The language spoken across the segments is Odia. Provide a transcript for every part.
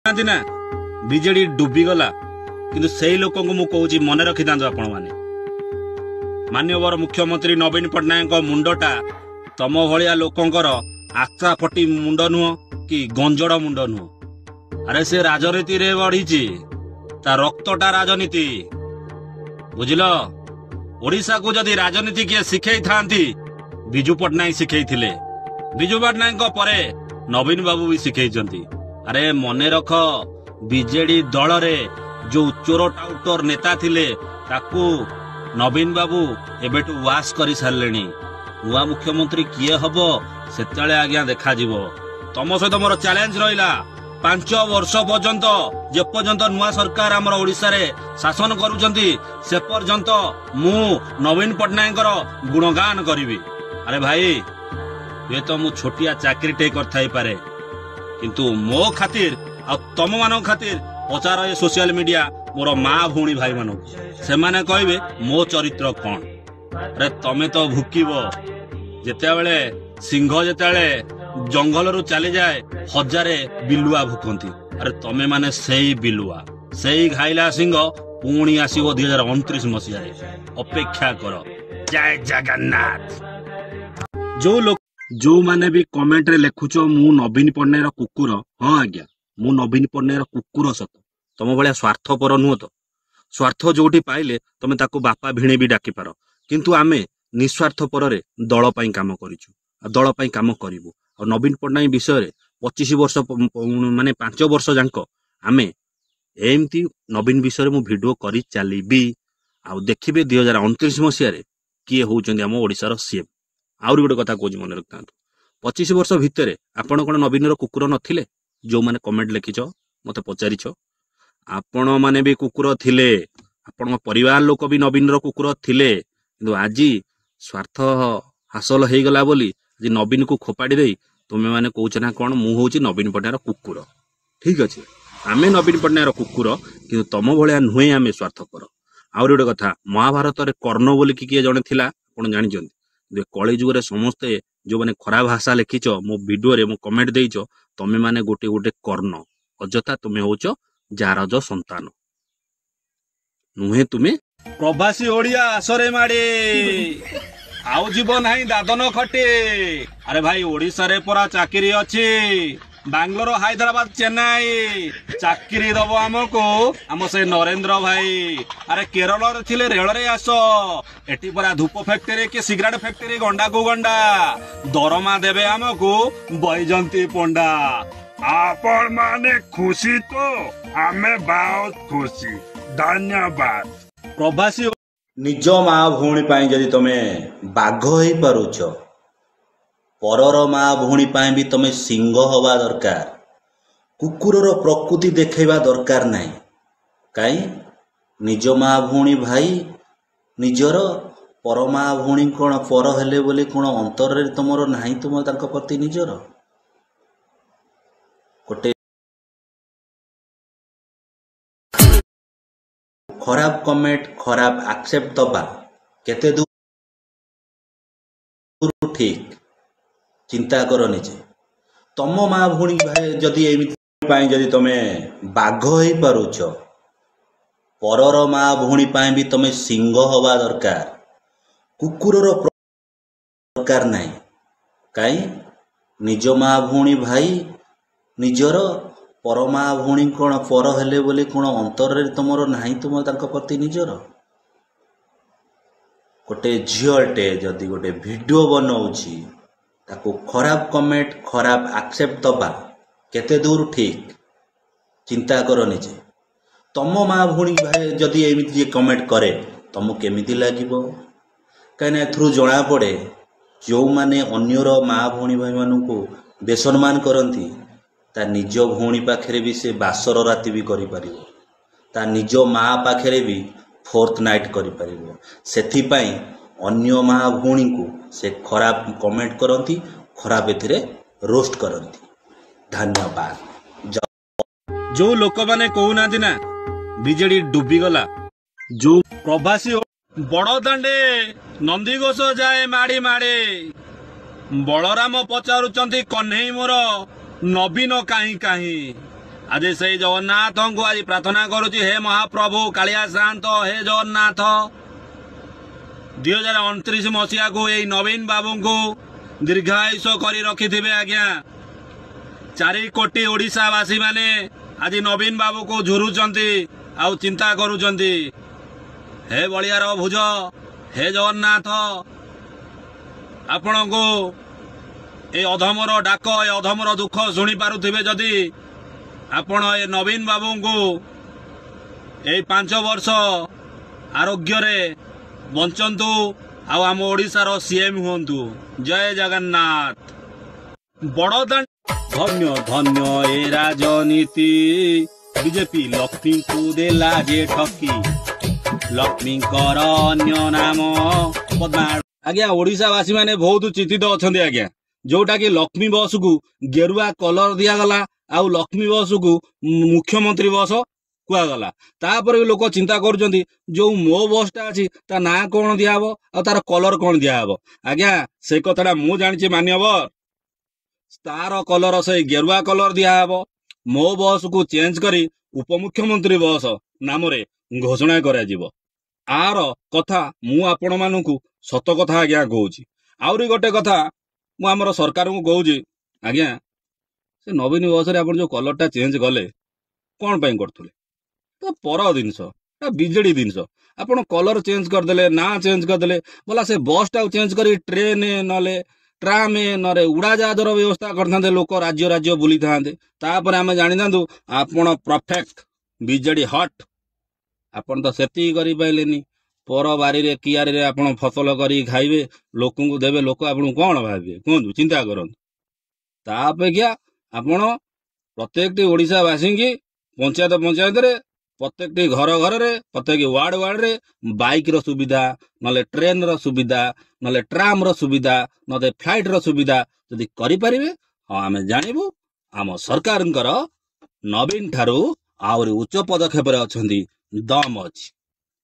ନା ବିଜେଡି ଡୁବିଗଲା, କିନ୍ତୁ ସେଇ ଲୋକଙ୍କୁ ମୁଁ କହୁଛି, ମନେ ରଖିଥାନ୍ତୁ ଆପଣମାନେ, ମାନ୍ୟବର ମୁଖ୍ୟମନ୍ତ୍ରୀ ନବୀନ ପଟ୍ଟନାୟକଙ୍କ ମୁଣ୍ଡଟା ତମ ଭଳିଆ ଲୋକଙ୍କର ଆସ୍ଥା ଫଟି ମୁଣ୍ଡ ନୁହଁ କି ଗଞ୍ଜଡ଼ ମୁଣ୍ଡ ନୁହଁ। ଆରେ ସେ ରାଜନୀତିରେ ବଢିଛି, ତା ରକ୍ତଟା ରାଜନୀତି, ବୁଝିଲ? ଓଡ଼ିଶାକୁ ଯଦି ରାଜନୀତି କିଏ ଶିଖେଇଥାନ୍ତି, ବିଜୁ ପଟ୍ଟନାୟକ ଶିଖେଇଥିଲେ। ବିଜୁ ପଟ୍ଟନାୟକଙ୍କ ପରେ ନବୀନ ବାବୁ ବି ଶିଖେଇଛନ୍ତି। ଆରେ ମନେ ରଖ, ବିଜେଡି ଦଳରେ ଯୋଉ ଚୋର ଟାଉଟର ନେତା ଥିଲେ, ତାକୁ ନବୀନ ବାବୁ ଏବେଠୁ ୱାଶ କରି ସାରିଲେଣି। ନୂଆ ମୁଖ୍ୟମନ୍ତ୍ରୀ କିଏ ହବ ସେତେବେଳେ ଆଜ୍ଞା ଦେଖାଯିବ। ତମ ସହିତ ମୋର ଚ୍ୟାଲେଞ୍ଜ ରହିଲା 5 ବର୍ଷ ପର୍ଯ୍ୟନ୍ତ, ଯେପର୍ଯ୍ୟନ୍ତ ନୂଆ ସରକାର ଆମର ଓଡ଼ିଶାରେ ଶାସନ କରୁଛନ୍ତି, ସେ ପର୍ଯ୍ୟନ୍ତ ମୁଁ ନବୀନ ପଟ୍ଟନାୟକଙ୍କର ଗୁଣଗାନ କରିବି। ଆରେ ଭାଇ, ହୁଏତ ମୁଁ ଛୋଟିଆ ଚାକିରିଟେ କରିଥାଇପାରେ, କିନ୍ତୁ ମୋ ଖାତିର ଆଉ ତମମାନଙ୍କ ଖାତିର ପଚାର ଏ ସୋସିଆଲ ମିଡିଆ ମୋର ମା ଭଉଣୀ ଭାଇମାନଙ୍କୁ, ସେମାନେ କହିବେ ମୋ ଚରିତ୍ର କଣ। ଆରେ ତମେ ତ ଭୁକିବ। ଯେତେବେଳେ ସିଂହ ଯେତେବେଳେ ଜଙ୍ଗଲରୁ ଚାଲିଯାଏ, ହଜାରେ ବିଲୁଆ ଭୁକନ୍ତି। ଆରେ ତମେ ମାନେ ସେଇ ବିଲୁଆ, ସେଇ ଘାଇଲା ସିଂହ ପୁଣି ଆସିବ 2029 ମସିହାରେ, ଅପେକ୍ଷା କର। ଜୟ ଜଗନ୍ନାଥ। ଯୋଉ ଲୋକ ଯୋଉମାନେ ବି କମେଣ୍ଟରେ ଲେଖୁଛ ମୁଁ ନବୀନ ପଟ୍ଟନାୟକର କୁକୁର, ହଁ ଆଜ୍ଞା, ମୁଁ ନବୀନ ପଟ୍ଟନାୟକର କୁକୁର ସତ, ତମ ଭଳିଆ ସ୍ୱାର୍ଥପର ନୁହଁ ତ। ସ୍ୱାର୍ଥ ଯୋଉଠି ପାଇଲେ ତମେ ତାକୁ ବାପା ଭିଣେଇ ବି ଡାକିପାର, କିନ୍ତୁ ଆମେ ନିସ୍ୱାର୍ଥପରରେ ଦଳ ପାଇଁ କାମ କରିଛୁ ଆଉ ଦଳ ପାଇଁ କାମ କରିବୁ। ଆଉ ନବୀନ ପଟ୍ଟନାୟକ ବିଷୟରେ 25 ବର୍ଷ, ମାନେ 5 ବର୍ଷ ଯାକ ଆମେ ଏମିତି ନବୀନ ବିଷୟରେ ମୁଁ ଭିଡିଓ କରି ଚାଲିବି, ଆଉ ଦେଖିବେ 2029 ମସିହାରେ କିଏ ହଉଛନ୍ତି ଆମ ଓଡ଼ିଶାର ସିଏମ୍। ଆହୁରି ଗୋଟେ କଥା କହୁଛି, ମନେ ରଖିଥାନ୍ତୁ, 25 ବର୍ଷ ଭିତରେ ଆପଣ କଣ ନବୀନର କୁକୁର ନଥିଲେ? ଯୋଉମାନେ କମେଣ୍ଟ ଲେଖିଛ, ମତେ ପଚାରିଛ, ଆପଣମାନେ ବି କୁକୁର ଥିଲେ, ଆପଣଙ୍କ ପରିବାର ଲୋକ ବି ନବୀନର କୁକୁର ଥିଲେ। କିନ୍ତୁ ଆଜି ସ୍ୱାର୍ଥ ହାସଲ ହେଇଗଲା ବୋଲି ଆଜି ନବୀନକୁ ଖୋପାଡ଼ି ଦେଇ ତୁମେମାନେ କହୁଛ ନା କଣ ମୁଁ ହଉଛି ନବୀନ ପଟ୍ଟନାୟକର କୁକୁର। ଠିକ ଅଛି, ଆମେ ନବୀନ ପଟ୍ଟନାୟକର କୁକୁର, କିନ୍ତୁ ତମ ଭଳିଆ ନୁହେଁ ଆମେ ସ୍ୱାର୍ଥପର। ଆହୁରି ଗୋଟେ କଥା, ମହାଭାରତରେ କର୍ଣ୍ଣ ବୋଲିକି କିଏ ଜଣେ ଥିଲା ଆପଣ ଜାଣିଛନ୍ତି। କିନ୍ତୁ କଳି ଯୁଗରେ ସମସ୍ତେ ଯୋଉମାନେ ଖରାପ ଭାଷା ଲେଖିଛ ମୋ ଭିଡିଓରେ, ମୋ କମେଣ୍ଟ ଦେଇଛ, ତମେ ମାନେ ଗୋଟେ ଗୋଟେ କର୍ଣ୍ଣ। ଅଯଥା ତୁମେ ହଉଛ ଜାରଜ ସନ୍ତାନ ନୁହେଁ ତୁମେ। ପ୍ରବାସୀ ଓଡ଼ିଆ ଆସରେ ମାଡି, ଆଉ ଯିବ ନାହିଁ ଦାଦନ ଖଟି। ଆରେ ଭାଇ, ଓଡିଶାରେ ପରା ଚାକିରି ଅଛି। ବାଙ୍ଗଲୋର, ହାଇଦ୍ରାବାଦ, ଚେନ୍ନାଇ ଚାକିରି ଦବ ଆମକୁ ଆମ ସେ ନରେନ୍ଦ୍ର ଭାଇ। ଆରେ କେରଳରେ ଥିଲେ ରେଳରେ ଆସ, ଏଠି ପରା ଧୂପ ଫ୍ୟାକ୍ଟ୍ରି କି ସିଗାରେଟ ଫ୍ୟାକ୍ଟ୍ରି ଗଣ୍ଡାକୁ ଗଣ୍ଡା, ଦରମା ଦେବେ ଆମକୁ ବୈଜନ୍ତୀ ପଣ୍ଡା। ଆପଣ ମାନେ ଖୁସି ତ? ଆମେ ବହୁତ ଖୁସି, ଧନ୍ୟବାଦ। ପ୍ରବାସୀ ନିଜ ମା ଭଉଣୀ ପାଇଁ ଯଦି ତମେ ବାଘ ହେଇପାରୁଛ, ପରର ମା ଭଉଣୀ ପାଇଁ ବି ତମେ ସିଂହ ହବା ଦରକାର। କୁକୁରର ପ୍ରକୃତି ଦେଖେଇବା ଦରକାର ନାହିଁ। କାଇଁ ନିଜ ମା ଭଉଣୀ ଭାଇ ନିଜର, ପର ମା ଭଉଣୀ କ'ଣ ପର ହେଲେ ବୋଲି କ'ଣ ଅନ୍ତରରେ ତମର ନାହିଁ ତୁମ ତାଙ୍କ ପ୍ରତି ନିଜର ଗୋଟେ ଖରାପ କମେଣ୍ଟ, ଖରାପ ଆକ୍ସେପ୍ଟ ଦବା କେତେ ଦୂର ଠିକ, ଚିନ୍ତା କର ନିଜେ। ତମ ମା ଭଉଣୀ ଭାଇ ଯଦି ଏମିତି ପାଇଁ ଯଦି ତମେ ବାଘ ହେଇପାରୁଛ, ପରର ମା ଭଉଣୀ ପାଇଁ ବି ତମେ ସିଂହ ହବା ଦରକାର। କୁକୁରର ଦରକାର ନାହିଁ। କାଇଁ ନିଜ ମା ଭଉଣୀ ଭାଇ ନିଜର, ପର ମା ଭଉଣୀ କ'ଣ ପର ହେଲେ ବୋଲି କ'ଣ ଅନ୍ତରରେ ତମର ନାହିଁ ତୁମ ତାଙ୍କ ପ୍ରତି ନିଜର ଗୋଟେ ଝିଅଟେ ଯଦି ଗୋଟେ ଭିଡିଓ ବନଉଛି, ତାକୁ ଖରାପ କମେଣ୍ଟ, ଖରାପ ଆକ୍ସେପ୍ଟ ଦବା କେତେ ଦୂର ଠିକ, ଚିନ୍ତା କର ନିଜେ। ତମ ମା ଭଉଣୀ ଭାଇ ଯଦି ଏମିତି ଯିଏ କମେଣ୍ଟ କରେ, ତମକୁ କେମିତି ଲାଗିବ? କାହିଁକିନା ଏଥିରୁ ଜଣାପଡ଼େ, ଯେଉଁମାନେ ଅନ୍ୟର ମା ଭଉଣୀ ଭାଇମାନଙ୍କୁ ବେସମ୍ମାନ କରନ୍ତି, ତା ନିଜ ଭଉଣୀ ପାଖରେ ବି ସେ ବାସର ରାତି ବି କରିପାରିବ, ତା ନିଜ ମା ପାଖରେ ବି ଫୋର୍ଥ ନାଇଟ୍ କରିପାରିବ। ସେଥିପାଇଁ ଅନ୍ୟ ମା ଭଉଣୀଙ୍କୁ ସେ ଖରାପ କମେଣ୍ଟ କରନ୍ତି, ଖରାପ ଏଥିରେ ରୋଷ୍ଟ କରନ୍ତି। ଧନ୍ୟବାଦ। ଯୋଉ ଲୋକମାନେ କହୁନାହାନ୍ତି ନା ବିଜେଡି ଡୁବିଗଲା, ଯୋଉ ପ୍ରବାସୀ ବଡ ଦାଣ୍ଡେ ନନ୍ଦିଘୋଷ ଯାଏ ମାଡି ମାଡି, ବଳରାମ ପଚାରୁଛନ୍ତି କହ୍ନେଇ ମୋର ନବୀନ କାହିଁ କାହିଁ। ଆଜି ସେଇ ଜଗନ୍ନାଥଙ୍କୁ ଆଜି ପ୍ରାର୍ଥନା କରୁଛି, ହେ ମହାପ୍ରଭୁ କାଳିଆ ସାଆନ୍ତ, ହେ ଜଗନ୍ନାଥ, 2029 ମସିହାକୁ ଏଇ ନବୀନ ବାବୁଙ୍କୁ ଦୀର୍ଘାୟୁଷ କରି ରଖିଥିବେ ଆଜ୍ଞା। 4 କୋଟି ଓଡ଼ିଶାବାସୀ ମାନେ ଆଜି ନବୀନ ବାବୁକୁ ଝୁରୁଛନ୍ତି ଆଉ ଚିନ୍ତା କରୁଛନ୍ତି। ହେ ବଳିଆର ଭୁଜ, ହେ ଜଗନ୍ନାଥ, ଆପଣଙ୍କୁ ଏ ଅଧମର ଡାକ, ଏ ଅଧମର ଦୁଃଖ ଶୁଣି ପାରୁଥିବେ ଯଦି ଆପଣ ଏ ନବୀନ ବାବୁଙ୍କୁ ଏଇ 5 ବର୍ଷ ଆରୋଗ୍ୟରେ ବଞ୍ଚନ୍ତୁ ଆଉ ଆମ ଓଡ଼ିଶାର ସିଏମ୍ ହୁଅନ୍ତୁ। ଜୟ ଜଗନ୍ନାଥ। ବଡ଼ଦାଣ୍ଡ ଧନ୍ୟ ଧନ୍ୟ ଏ ରାଜନୀତି, ବିଜେପି ଲକ୍ଷ୍ମୀଙ୍କୁ ଦେଲା ଯେ ଠକି, ଲକ୍ଷ୍ମୀଙ୍କର ଅନ୍ୟ ନାମ ପଦ୍ମା। ଆଜ୍ଞା, ଓଡ଼ିଶାବାସୀ ମାନେ ବହୁତ ଚିନ୍ତିତ ଅଛନ୍ତି ଆଜ୍ଞା। ଯୋଉଟା କି ଲକ୍ଷ୍ମୀ ବସକୁ ଗେରୁଆ କଲର ଦିଆଗଲା ଆଉ ଲକ୍ଷ୍ମୀ ବସକୁ ମୁଖ୍ୟମନ୍ତ୍ରୀ ବସ କୁହାଗଲା। ତାପରେ ବି ଲୋକ ଚିନ୍ତା କରୁଛନ୍ତି ଯୋଉ ମୋ ବସଟା ଅଛି ତା ନାଁ କଣ ଦିଆହବ ଆଉ ତାର କଲର କଣ ଦିଆହବ। ଆଜ୍ଞା, ସେ କଥାଟା ମୁଁ ଜାଣିଛି ମାନ୍ୟବର, ତାର କଲର ସେଇ ଗେରୁଆ କଲର ଦିଆହବ। ମୋ ବସକୁ ଚେଞ୍ଜ କରି ଉପମୁଖ୍ୟମନ୍ତ୍ରୀ ବସ ନାମରେ ଘୋଷଣା କରାଯିବ। ଆର କଥା ମୁଁ ଆପଣମାନଙ୍କୁ ସତ କଥା ଆଜ୍ଞା କହୁଛି। ଆହୁରି ଗୋଟେ କଥା ମୁଁ ଆମର ସରକାରଙ୍କୁ କହୁଛି ଆଜ୍ଞା, ସେ ନବୀନ ବସରେ ଆପଣ ଯୋଉ କଲରଟା ଚେଞ୍ଜ କଲେ କଣ ପାଇଁ କରୁଥିଲେ? ତ ପର ଜିନିଷ, ବିଜେଡି ଜିନିଷ। ଆପଣ କଲର ଚେଞ୍ଜ କରିଦେଲେ, ନାଁ ଚେଞ୍ଜ କରିଦେଲେ, ବୋଲା ସେ ବସଟାକୁ ଚେଞ୍ଜ କରି ଟ୍ରେନ ନହେଲେ ଟ୍ରାମ ନହେଲେ ଉଡ଼ାଜାହାଜର ବ୍ୟବସ୍ଥା କରିଥାନ୍ତେ, ଲୋକ ରାଜ୍ୟ ରାଜ୍ୟ ବୁଲିଥାନ୍ତେ। ତାପରେ ଆମେ ଜାଣିଥାନ୍ତୁ ଆପଣ ପରଫେକ୍ଟ ବିଜେଡି ହଟ୍। ଆପଣ ତ ସେତିକି କରିପାରିଲେନି। ପର ବାରିରେ କିଆରିରେ ଆପଣ ଫସଲ କରିକି ଖାଇବେ, ଲୋକଙ୍କୁ ଦେବେ, ଲୋକ ଆପଣଙ୍କୁ କଣ ଭାବିବେ କୁହନ୍ତୁ, ଚିନ୍ତା କରନ୍ତୁ। ତା ଅପେକ୍ଷା ଆପଣ ପ୍ରତ୍ୟେକଟି ଓଡ଼ିଶାବାସୀଙ୍କି ପଞ୍ଚାୟତ ପଞ୍ଚାୟତରେ, ପ୍ରତ୍ୟେକଟି ଘର ଘରରେ, ପ୍ରତ୍ୟେକ ୱାର୍ଡ ୱାର୍ଡରେ ବାଇକ୍ର ସୁବିଧା, ନହେଲେ ଟ୍ରେନର ସୁବିଧା, ନହେଲେ ଟ୍ରାମର ସୁବିଧା, ନହେଲେ ଫ୍ଲାଇଟର ସୁବିଧା ଯଦି କରିପାରିବେ, ହଁ ଆମେ ଜାଣିବୁ ଆମ ସରକାରଙ୍କର ନବୀନ ଠାରୁ ଆହୁରି ଉଚ୍ଚ ପଦକ୍ଷେପରେ ଅଛନ୍ତି, ଦମ ଅଛି।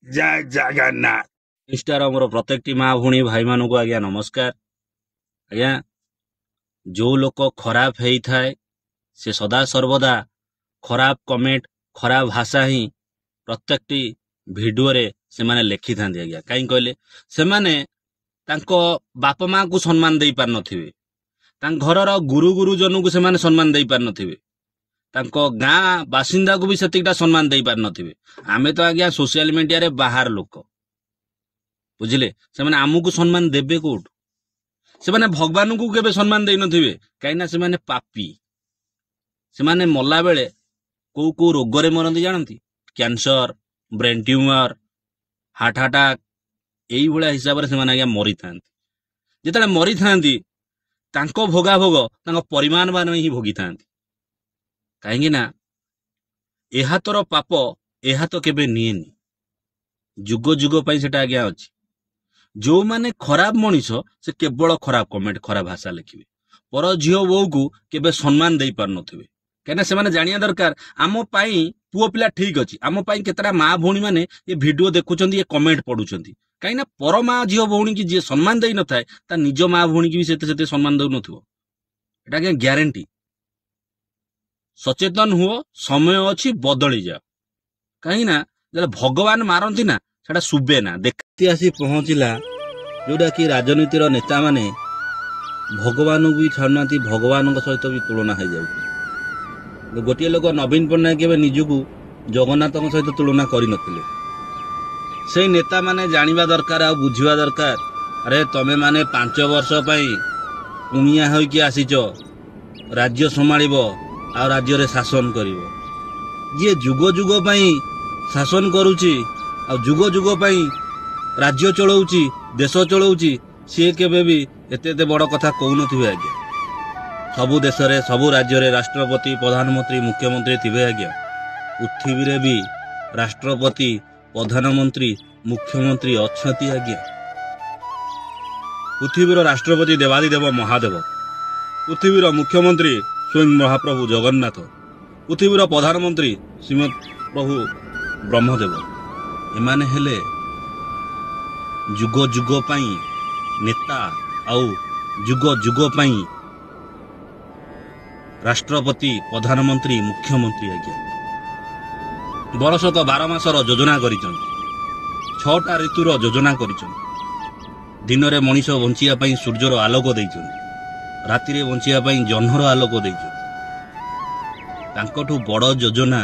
ଜୟ ଜଗନ୍ନାଥ। ଇନଷ୍ଟାର ମୋର ପ୍ରତ୍ୟେକଟି ମା ଭଉଣୀ ଭାଇମାନଙ୍କୁ ଆଜ୍ଞା ନମସ୍କାର। ଆଜ୍ଞା, ଯୋଉ ଲୋକ ଖରାପ ହେଇଥାଏ ସେ ସଦା ସର୍ବଦା ଖରାପ କମେଣ୍ଟ, ଖରାପ ଭାଷା ହିଁ ପ୍ରତ୍ୟେକଟି ଭିଡିଓରେ ସେମାନେ ଲେଖିଥାନ୍ତି ଆଜ୍ଞା। କାହିଁ କହିଲେ ସେମାନେ ତାଙ୍କ ବାପା ମାଙ୍କୁ ସମ୍ମାନ ଦେଇପାରିନଥିବେ, ତାଙ୍କ ଘରର ଗୁରୁ ଗୁରୁଜନଙ୍କୁ ସେମାନେ ସମ୍ମାନ ଦେଇପାରିନଥିବେ, ତାଙ୍କ ଗାଁ ବାସିନ୍ଦାକୁ ବି ସେତିକିଟା ସମ୍ମାନ ଦେଇପାରିନଥିବେ। ଆମେ ତ ଆଜ୍ଞା ସୋସିଆଲ ମିଡିଆରେ ବାହାର ଲୋକ, ବୁଝିଲେ? ସେମାନେ ଆମକୁ ସମ୍ମାନ ଦେବେ କୋଉଠୁ? ସେମାନେ ଭଗବାନଙ୍କୁ କେବେ ସମ୍ମାନ ଦେଇନଥିବେ, କାହିଁକିନା ସେମାନେ ପାପୀ। ସେମାନେ ମଲା ବେଳେ କୋଉ କୋଉ ରୋଗରେ ମରନ୍ତି ଜାଣନ୍ତି? Cancer, brain tumour, heart attack, ଏଇଭଳିଆ ହିସାବରେ ସେମାନେ ଆଜ୍ଞା ମରିଥାନ୍ତି। ଯେତେବେଳେ ମରିଥାନ୍ତି ତାଙ୍କ ଭୋଗାଭୋଗ ତାଙ୍କ ପରିବାର ମାନେ ହିଁ ଭୋଗିଥାନ୍ତି। କାହିଁକି ନା ଏହା ତୋର ପାପ, ଏହା ତ କେବେ ନିଏନି, ଯୁଗ ଯୁଗ ପାଇଁ ସେଟା ଆଜ୍ଞା ଅଛି। ଯୋଉମାନେ ଖରାପ ମଣିଷ ସେ କେବଳ ଖରାପ କମେଣ୍ଟ, ଖରାପ ଭାଷା ଲେଖିବେ, ପର ଝିଅ ବୋଉକୁ କେବେ ସମ୍ମାନ ଦେଇପାରୁନଥିବେ। କାହିଁକିନା ସେମାନେ ଜାଣିବା ଦରକାର ଆମ ପାଇଁ ପୁଅ ପିଲା ଠିକ ଅଛି, ଆମ ପାଇଁ କେତେଟା ମା ଭଉଣୀ ମାନେ ଏ ଭିଡିଓ ଦେଖୁଛନ୍ତି, ଏ କମେଣ୍ଟ ପଢୁଛନ୍ତି। କାହିଁକିନା ପର ମା ଝିଅ ଭଉଣୀକି ଯିଏ ସମ୍ମାନ ଦେଇନଥାଏ ତା ନିଜ ମା ଭଉଣୀକି ବି ସେତେ ସେତେ ସମ୍ମାନ ଦଉନଥିବ। ଏଟା ଆଜ୍ଞା ଗ୍ୟାରେଣ୍ଟି। ସଚେତନ ହୁଅ, ସମୟ ଅଛି, ବଦଳି ଯାଅ। କାହିଁକି ନା ଯେତେବେଳେ ଭଗବାନ ମାରନ୍ତି ନା ସେଟା ଶୁଭେ ନା। ଦେଖି ଆସି ପହଞ୍ଚିଲା ଯୋଉଟା କି ରାଜନୀତିର ନେତାମାନେ ଭଗବାନଙ୍କୁ ବି ଛାଡୁନାହାନ୍ତି, ଭଗବାନଙ୍କ ସହିତ ବି ତୁଳନା ହେଇଯାଉଛି। ଗୋଟିଏ ଲୋକ ନବୀନ ପଟ୍ଟନାୟକ କେବେ ନିଜକୁ ଜଗନ୍ନାଥଙ୍କ ସହିତ ତୁଳନା କରିନଥିଲେ। ସେଇ ନେତାମାନେ ଜାଣିବା ଦରକାର ଆଉ ବୁଝିବା ଦରକାର, ଆରେ ତମେ ମାନେ 5 ବର୍ଷ ପାଇଁ କୁଣିଆ ହୋଇକି ଆସିଛ, ରାଜ୍ୟ ସମ୍ଭାଳିବ ଆଉ ରାଜ୍ୟରେ ଶାସନ କରିବ। ଯିଏ ଯୁଗ ଯୁଗ ପାଇଁ ଶାସନ କରୁଛି ଆଉ ଯୁଗ ଯୁଗ ପାଇଁ ରାଜ୍ୟ ଚଳଉଛି, ଦେଶ ଚଳଉଛି, ସିଏ କେବେ ବି ଏତେ ଏତେ ବଡ଼ କଥା କହୁନଥିବେ ଆଜ୍ଞା। ସବୁ ଦେଶରେ ସବୁ ରାଜ୍ୟରେ ରାଷ୍ଟ୍ରପତି, ପ୍ରଧାନମନ୍ତ୍ରୀ, ମୁଖ୍ୟମନ୍ତ୍ରୀ ଥିବେ ଆଜ୍ଞା। ପୃଥିବୀରେ ବି ରାଷ୍ଟ୍ରପତି, ପ୍ରଧାନମନ୍ତ୍ରୀ, ମୁଖ୍ୟମନ୍ତ୍ରୀ ଅଛନ୍ତି ଆଜ୍ଞା। ପୃଥିବୀର ରାଷ୍ଟ୍ରପତି ଦେବାଧିଦେବ ମହାଦେବ, ପୃଥିବୀର ମୁଖ୍ୟମନ୍ତ୍ରୀ ସ୍ୱୟଂ ମହାପ୍ରଭୁ ଜଗନ୍ନାଥ, ପୃଥିବୀର ପ୍ରଧାନମନ୍ତ୍ରୀ ଶ୍ରୀମଦ୍ ପ୍ରଭୁ ବ୍ରହ୍ମଦେବ। ଏମାନେ ହେଲେ ଯୁଗ ଯୁଗ ପାଇଁ ନେତା ଆଉ ଯୁଗ ଯୁଗ ପାଇଁ ରାଷ୍ଟ୍ରପତି, ପ୍ରଧାନମନ୍ତ୍ରୀ, ମୁଖ୍ୟମନ୍ତ୍ରୀ ଆଜ୍ଞା। ବରଷକ 12 ମାସର ଯୋଜନା କରିଛନ୍ତି, 6ଟା ଋତୁର ଯୋଜନା କରିଛନ୍ତି। ଦିନରେ ମଣିଷ ବଞ୍ଚିବା ପାଇଁ ସୂର୍ଯ୍ୟର ଆଲୋକ ଦେଇଛନ୍ତି, ରାତିରେ ବଞ୍ଚିବା ପାଇଁ ଜହ୍ନର ଆଲୋକ ଦେଇଛନ୍ତି। ତାଙ୍କଠୁ ବଡ଼ ଯୋଜନା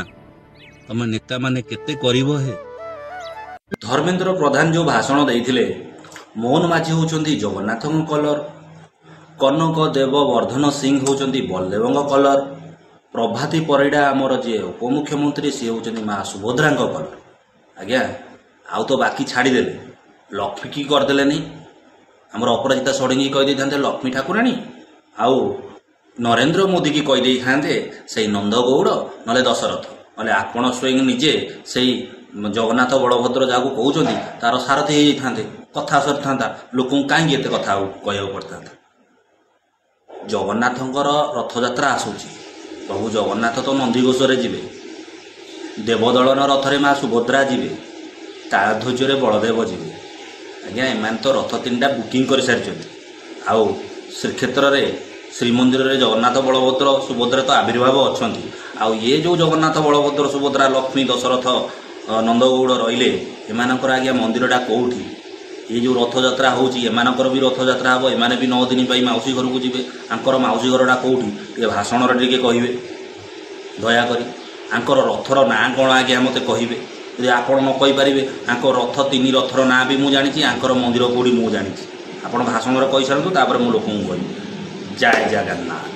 ତମେ ନେତାମାନେ କେତେ କରିବ ହେ? ଧର୍ମେନ୍ଦ୍ର ପ୍ରଧାନ ଯେଉଁ ଭାଷଣ ଦେଇଥିଲେ, ମୋହନ ମାଝୀ ହେଉଛନ୍ତି ଜଗନ୍ନାଥଙ୍କ କଲର, କନକ ଦେବ ବର୍ଦ୍ଧନ ସିଂ ହେଉଛନ୍ତି ବଳଦେବଙ୍କ କଲର, ପ୍ରଭାତୀ ପରିଡ଼ା ଆମର ଯିଏ ଉପମୁଖ୍ୟମନ୍ତ୍ରୀ ସିଏ ହେଉଛନ୍ତି ମା ସୁଭଦ୍ରାଙ୍କ କଲର। ଆଜ୍ଞା, ଆଉ ତ ବାକି ଛାଡ଼ିଦେଲେ, ଲକ୍ଷ୍ମୀ କି କରିଦେଲେନି। ଆମର ଅପରାଜିତା ଷଡ଼ଙ୍ଗୀ କହିଦେଇଥାନ୍ତେ ଲକ୍ଷ୍ମୀ ଠାକୁରାଣୀ, ଆଉ ନରେନ୍ଦ୍ର ମୋଦି କି କହିଦେଇଥାନ୍ତେ ସେଇ ନନ୍ଦଗୌଡ଼ ନହେଲେ ଦଶରଥ, ନହେଲେ ଆପଣ ସ୍ୱୟଂ ନିଜେ ସେଇ ଜଗନ୍ନାଥ ବଳଭଦ୍ର ଯାହାକୁ କହୁଛନ୍ତି ତାର ସାରଥି ହେଇଯାଇଥାନ୍ତେ, କଥା ସରିଥାନ୍ତା। ଲୋକଙ୍କୁ କାହିଁକି ଏତେ କଥା କହିବାକୁ ପଡ଼ିଥାନ୍ତା? ଜଗନ୍ନାଥଙ୍କର ରଥଯାତ୍ରା ଆସୁଛି, ପ୍ରଭୁ ଜଗନ୍ନାଥ ତ ନନ୍ଦିଘୋଷରେ ଯିବେ, ଦେବଦଳନ ରଥରେ ମା ସୁଭଦ୍ରା ଯିବେ, ତାଳଧ୍ୱଜରେ ବଳଦେବ ଯିବେ। ଆଜ୍ଞା, ଏମାନେ ତ ରଥ 3ଟା ବୁକିଂ କରିସାରିଛନ୍ତି। ଆଉ ଶ୍ରୀକ୍ଷେତ୍ରରେ ଶ୍ରୀମନ୍ଦିରରେ ଜଗନ୍ନାଥ ବଳଭଦ୍ର ସୁଭଦ୍ରା ତ ଆବିର୍ଭାବ ଅଛନ୍ତି। ଆଉ ଇଏ ଯେଉଁ ଜଗନ୍ନାଥ ବଳଭଦ୍ର ସୁଭଦ୍ରା ଲକ୍ଷ୍ମୀ ଦଶରଥ ନନ୍ଦଗୌଡ଼ ରହିଲେ, ଏମାନଙ୍କର ଆଜ୍ଞା ମନ୍ଦିରଟା କେଉଁଠି? ଏ ଯେଉଁ ରଥଯାତ୍ରା ହେଉଛି, ଏମାନଙ୍କର ବି ରଥଯାତ୍ରା ହେବ, ଏମାନେ ବି 9 ଦିନ ପାଇଁ ମାଉସୀ ଘରକୁ ଯିବେ। ଆଙ୍କର ମାଉସୀ ଘରଟା କେଉଁଠି ଟିକେ ଭାଷଣରେ ଟିକେ କହିବେ ଦୟାକରି। ଆଙ୍କର ରଥର ନାଁ କ'ଣ ଆଜ୍ଞା ମୋତେ କହିବେ? ଯଦି ଆପଣ ନ କହିପାରିବେ, ଆଙ୍କ ରଥ 3 ରଥର ନାଁ ବି ମୁଁ ଜାଣିଛି, ଆଙ୍କର ମନ୍ଦିର କେଉଁଠି ମୁଁ ଜାଣିଛି। ଆପଣ ଭାଷଣରେ କହିସାରନ୍ତୁ, ତାପରେ ମୁଁ ଲୋକଙ୍କୁ କହିବି। ଜୟ ଜଗନ୍ନାଥ।